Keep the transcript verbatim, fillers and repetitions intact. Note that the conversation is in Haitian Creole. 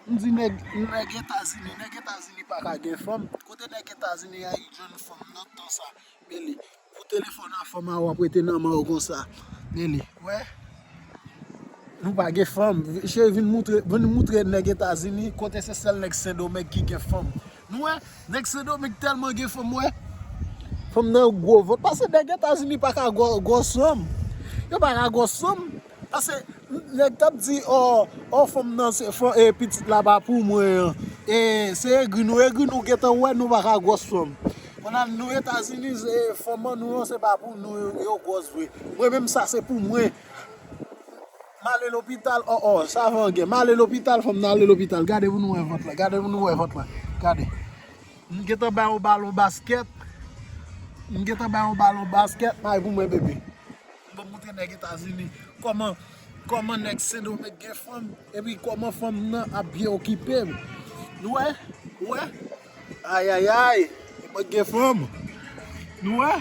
M di nèg, nèg Etazini, nèg Etazini pa ka gen fanm. Kote nèg Etazini a, li jwenn fanm nan tan sa? Men li, pou telefòn a fanm a w ap rete nan men w konsa. Men li, wè. Nou pa gen fanm. Cheri, vin moutre, vin moutre nèg Etazini kote se sèl nèg Sendomeng ki gen fanm. Nou wè, nèg Sendomeng tèlman gen fanm, wè. Fanm nan gwo vant. Paske nèg Etazini pa ka gwòs fanm. Yo pa ka gwòs fanm. Paske nèg t ap di, ò, ò, fanm nan se fanm, e pitit la pa pou mwen an. E se egri nou, egri nou gentan wè nou pa ka gwòs fanm. Kounye a nou Etazini, se fanm an nou an, se pa pou nou yo gwòs vre. Mwen menm sa se pou mwen. M ale lopital, ò, ò, sa van gen. M ale lopital, fanm nan ale lopital. Gade pou nou wè vant la, gade pou nou wè vant la. Gade. M gentan ba yon balon baskèt. M gentan ba yon balon baskèt, may pou mwen bebe. M ap montre nèg Etazini kòman, kòman nèg Sendomeng gen fanm, epi kòman fanm nan ap byen okipe m. Nou wè? Ou wè? Ayayay, mwen gen fanm. Nou wè?